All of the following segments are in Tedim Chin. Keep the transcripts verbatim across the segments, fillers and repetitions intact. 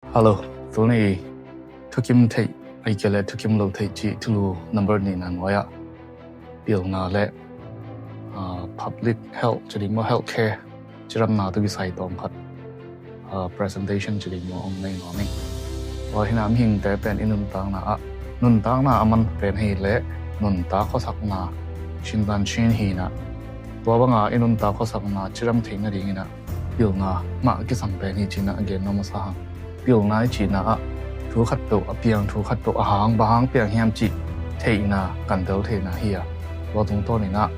Hello, tuni thukim theih, ahih kei leh thukim lo theih cih thulu number nihna nuai-ah pilna le, ah, public health, ci ding maw, healthcare, cidamna tawh kisai tawm khat, ah, presentation ci ding maw, hong nei nuam ing. Tua hi-in ah mihingte pen i nuntakna ah, nuntakna a man pen hi leh nuntak khuasakna, shintan shin hi-in ah, tua banga i nuntak khuasakna cidam theih nadingin ah pilna mah kisam pen hi ci-in ah gen nuam masa hang. Pilna i cihna ah thu khat peuh a piang, thu khat peuh a hang, bang hang piang hiam cih theihna, kantel theihna hi a, tua tungtawnin ah,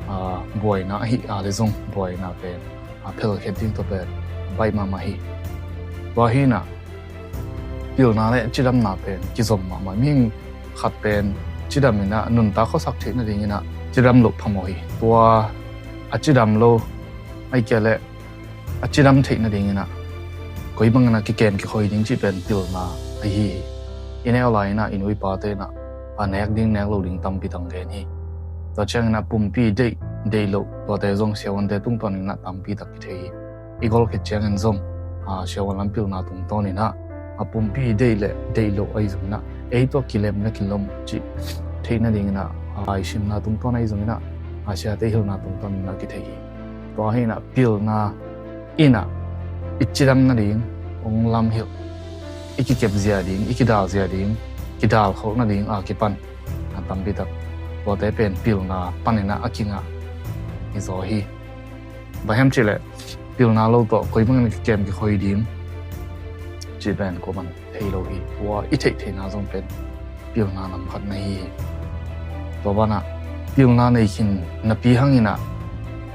ah, buaina ahih a leh zong buaina pen, ah, phelkhiat ding tawh pen baih mahmah hi. Tua hi-in ah pilna le cidamna pen kizom mahmah. Mihing khat pen cidam in ah nuntak khuasak theih nadingin ah cidam loh phamawh hi. Tua a cidam lo, ahih kei leh a cidam theih nadingin ah koi bangin ah kikem kikhoi ding cih pen pilna ahi hi. I neu lai-in ah i nu i pate in ah a nek ding nek lo ding tampi tak gen hi. Tua ciangin ah pumpi deih, deih loh, tuate zong siavuante tungtawnin ah tampi tak kithei hi. I gol khit ciangin zong, ah, siavuan lam pilna tungtawnin ah a pumpi deih le deih loh ahi zongin ah ei tawh kilem le kilom cih theih nadingin ah, ah, i simna tungtawn ahi zongin ah, ah, siate hilhna tungtawnin ah kithei hi. Tua hi-in ah pilna in ah i cidam nading hong lamhilh, i kikep zia ding, i kidal zia ding, kidal khol nading a kipan, ah, tampi tak tuate pen pilna panin ah a kingah hi zaw hi. Bang hiam cih leh pilna lo tawh koi bangin kikem kikhoi ding cih pen kuaman thei lo hi. Tua i theih theihna zong pen pilna nam khat na hi hi. Tua banah pilna nei khin napi hangin ah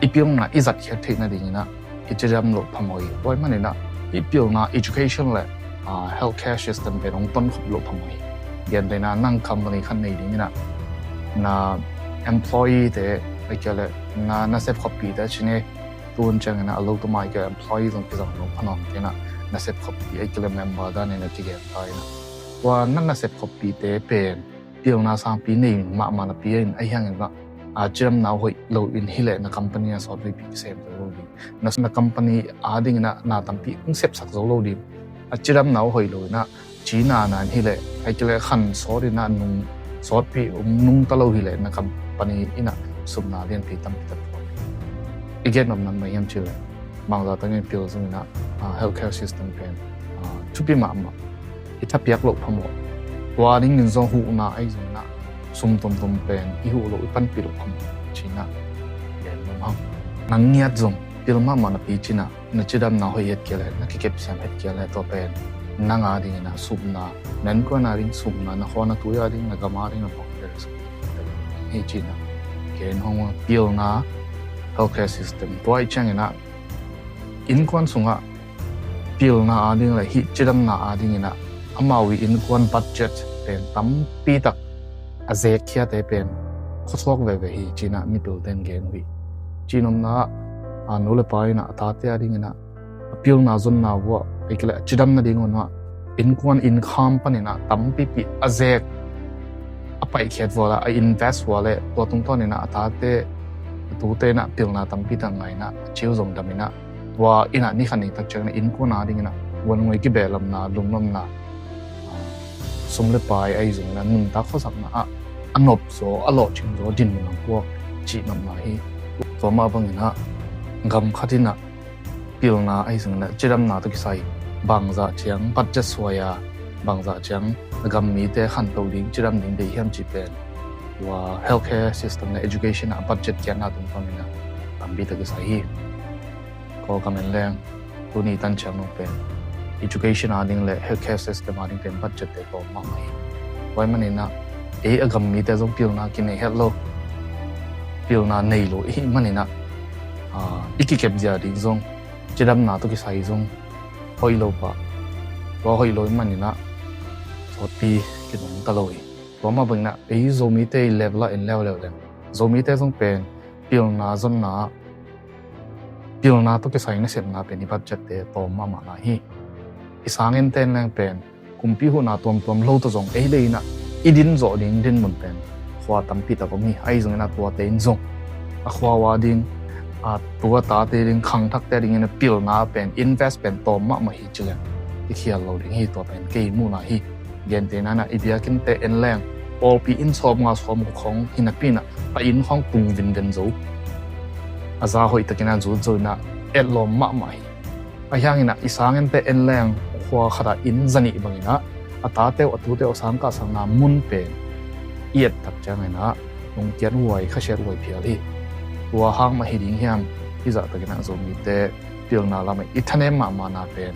i pilna i zatkhiat theih nadingin ah i cidam loh phamawh hi. Tua ahih manin ah i pilna education le, ah, healthcare system pen hong tonkhop loh phamawh hi. Gentehna, nang company khat nei dingin ah na employee te, ahih kei leh na, na sepkhoppihte ci ni, tu hun ciangin ah a lo tua mai kei employee zong kizang lo pha nawn kei in ah, na sepkhoppih, ahih kei leh member danin ah kigen ta in ah, tua na, na sepkhoppihte pen pilna sangpi nei mahmah napi in, ahih hangin ah, a cidamna uh hoih lo in hi leh na company na sawtveipi kisem zo lo ding, na, na company adingin ah na tampi hong sepsak zo lo ding. A cidamna uh hoih lo in ah, cina na in hi leh, ahih kei leh khan sawt in ah nung, sawtpi hong nungta lo hi leh na company in ah supna lianpi tampi tak tuak. I gen nopna bang hiam cih leh bangzah takin pil zongin ah, ah, healthcare system pen, ah, thupi mahmah, i thapiak loh phamawh. Tua dingin zong huhna ahi zongin ah sum tomtom pen i huh loh, i panpih loh phamawh ci-in ah gen nuam hang. Nang ngiat zong pil mahmah napi ci-in ah na cidamna hoih het kei leh, na kikep siam het kei leh, tua pen nang adingin ah supna, na innkuan ading supna, na khuana tui ading, na gam ading na pawng hi ci-in ah gen hong. Pilna, healthcare system, tua ahih ciangin ah innkuan sungah pilna ading le hih cidamna adingin ah amau i innkuan budget pen tampi tak a zekkhiate pen khuasuak veve hi ci-in ah mipilte'n gen uh hi. Cihnopna ah, a nu le pa in ah a tate adingin ah a pilna zonna uh ah, ahih kei leh a cidam nading un ah innkuan income panin ah tampipi a zek, a paihkhiat uh ah, a invest uh ah leh tua tungtawnin ah a tate, a tute in ah pilna tampi tak ngah in ah a ci uh zong dam in ah, tua in ah ni khat ni tak ciangin ah innkuan adingin ah vuannguai kibehlamna, lungnopna, ah, sum le pai ahi zongin ah nuntak khuasakna ah a nopzaw, a lawhcingzaw dinmun hong puak cihnopna hi. Tua mah bangin ah gam khat in ah pilna ahi zongin ah cidamna tawh kisai bangzah ciang budget suai a, bangzah ciang a gam mite khantoh ding, cidam ding deih hiam cih pen tua healthcare system le education ah budget kiatna tungtawnin ah tampi tak kisai hi. Kawlgam en leng tuni tan ciang nung pen education ading le healthcare system ading pen budget te tawm mahmah hi. Tua ahih manin ah ei a gam mite zong pilna kinei het lo, pilna nei lo i hih manin ah, ah, i kikep zia ding zong, cidamna tawh kisai zong hoih lo pah, tua hoih lo ahih manin ah sawtpi kinungta lo hi. Tua mah bangin ah ei Zomite i level ah en leuleu leng, Zomite zong pen pilna zonna ah, pilna tawh kisai nasepna pen i budget te tawm mahmah lai hi. I sangente en leng pen kumpi huhna tuamtuam lo tawh zong ei lei in ah i din zawh ding dinmun pen khua tampi tak om hi. Ahi zongin ah tuate in zong a khua uh ading, a tu a tate ding, khangthakte adingin ah pilna pen, invest pen tawm mahmah hi ci leng, i khial lo ding hi. Tua pen kei muhna hi. Gentehna in ah i biakinnte en leng pawlpi inn sawmnga sawmguk khong hi napi in ah a inn khong tung vinven zo, a za hoih takin ah zut zo in ah etlawm mahmah hi. Ahi hangin ah i sangente en leng khua khat ah inn zanih bangin ah a tate uh a tute uh sangkahsakna mun pen i et tak ciangin ah lungkiat huai, khasiat huai phial hi. Tua hang mah hi ding hiam? Hih zah takin ah Zomite pilna lamah i thanem mahmahna pen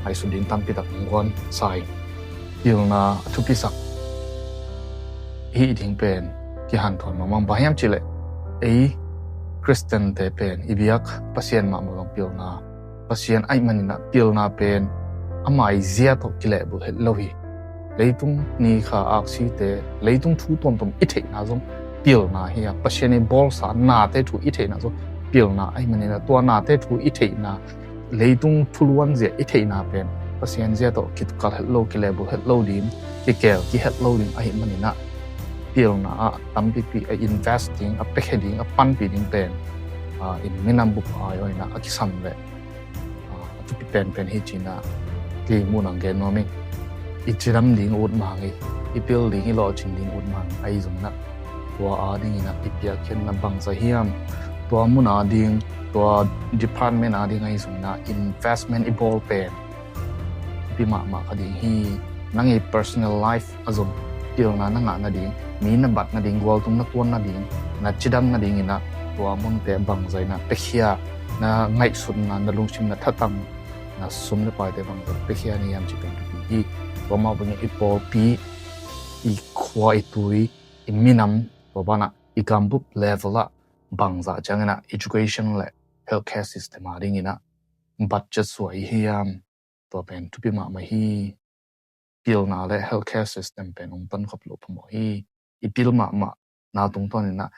ngaihsut ding tampi tak hong guan sa hi. Pilna a thupisak hih ding pen kihanthawn mahmah. Bang hiam cih leh ei Khristiante pen i biak Pasian mahmah zong pilna Pasian ahih manin ah pilna pen ama i zia tawh kilehbulh het lo hi. Leitung ni kha aksite, leitung thu tuamtuam i theihna zong pilna hi a, Pasian i bawlsa nate thu i theihna zong pilna ahih manin ah tua nate thu i theihna, leitung thuluanzia i theihna pen Pasian zia tawh kikal het lo, kilehbulh het lo ding, kikeel kihet lo ding ahih manin ah pilna ah tampipi a invest ding, a piakhia ding, a panpih ding pen i minam bup ai-awh in ah a kisam leh a thupi penpen hi ci-in ah kei muhna gen nuam ing. I cidam ding ut mang hi, i pil ding, i lawhcin ding ut mang ahi zongin ah tua adingin ah i biakinnna bangzah hiam? Tua mun ading, tua department ading ahi zongin ah investment i bawl pen thupi mahmah kha ding hi. Nang i personal life ah zong pilna na ngah nading, mi na bat nading, gualtung na tuan nading, na cidam nadingin ah tua munte bangzah in ah piakhia, na ngaihsutna, na lungsim, na thatang, na sum le paite bangzah piakhia na hiam cih pen thupi hi. Tua mah bangin i pawlpi, i khua, i tui, i minam, tua banah i gambup level ah bangzah ciangin ah education le healthcare system adingin ah budget suah i hiam? Tua pen thupi mahmah hi. Pilna le healthcare system pen hong tonkhop loh phamawh hi. I pil mahmahna tungtawnin ah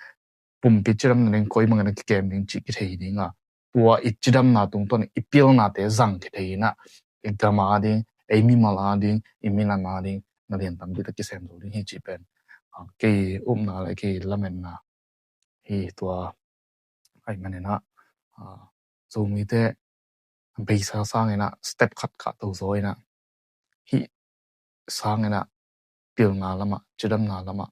pumpi cidamna ding koi bangin ah kikem ding cih kithei ding a, tua i cidamna tungtawnin i pilnate zang kithei in ah i gam ading, ei mimal ading, i minam ading na lian tampi tak kisem zo ding hi cih pen kei upna le kei lametna hi. Tua ahih manin ah Zomite beisa sangin ah step khat kahto zaw in ah hih sangin ah pilna lamah, cidamna lamah,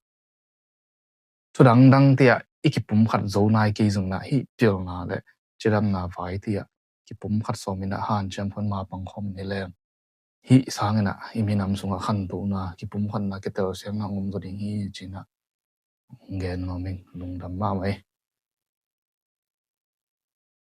thudang dangte ah i kipumkhat zo nai kei zongin ah hih pilna le cidamna vaite ah kipumkhat sawmin ah hanciam khawm, mapang khawm ni leng hih sangin ah i minam sungah khantohna, kipumkhatna, kitelsiamna hong om zaw ding hi ci-in ah gen nuam ing. Lungdam mahmah hi.